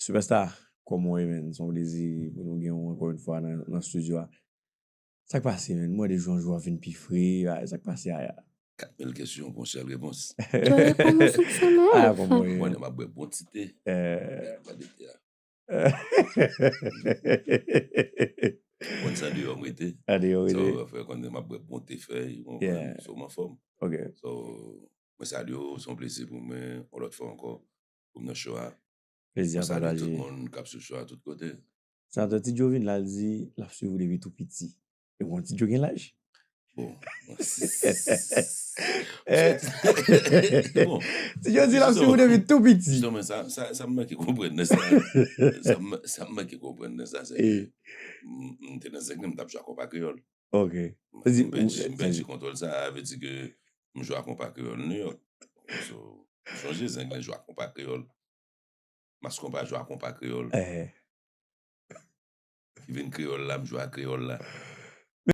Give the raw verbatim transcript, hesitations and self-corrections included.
Superstar, kòman w ye, man? Se yon plezi pou nou gen w ankò yon fwa nan, nan estidyo a. Sa k pase, man? Mwen, de jou an jou ap vin pi fre. Ah, sa k pase, Aya? Kat mil kesyon pou yon sèl repons. Yo reponn nou sou ti Ah, lèv. Kòman w ye? Mwen, m ap bwè bon ti te. Eh, Bwè de te a. Konn sa deyò m rete. Ade yo So, rete. Frè Kònde, m ap bwè bon te fèy. Yeah. So, m anfòm. Ok. So, mwen salye w, se yon plezi pou mwen, yon lòt fwa ankò, pou m nan show a. Plezi a Mwen salye tout pataje. Moun k ap sou show a tout kote. Senatè Ti Joe vin la, l di l ap swiv ou depi tou piti. E bon, Ti Joe gen laj? Bon. Eh, Bon, Ti Joe di l ap swiv ou depi tou piti. Jisteman, sa, sa, sa m manke konprann nan sa. Sa m, sa m manke konprann nan sa, se ke Eh, m, m te nan Zenglen, m t ap jwe ak Konpa Kreyòl. ok. M Di- m pèdi, ou- m pèdi kontwòl sa, a vle di ke m jwe ak Konpa Kreyòl Nouyòk. So, sonje Zenglen jwe ak Konpa Kreyòl. Mas Konpa jwe ak Konpa Kreyòl. Eh, Ki vin Kreyòl la, m jwe ak Kreyòl la.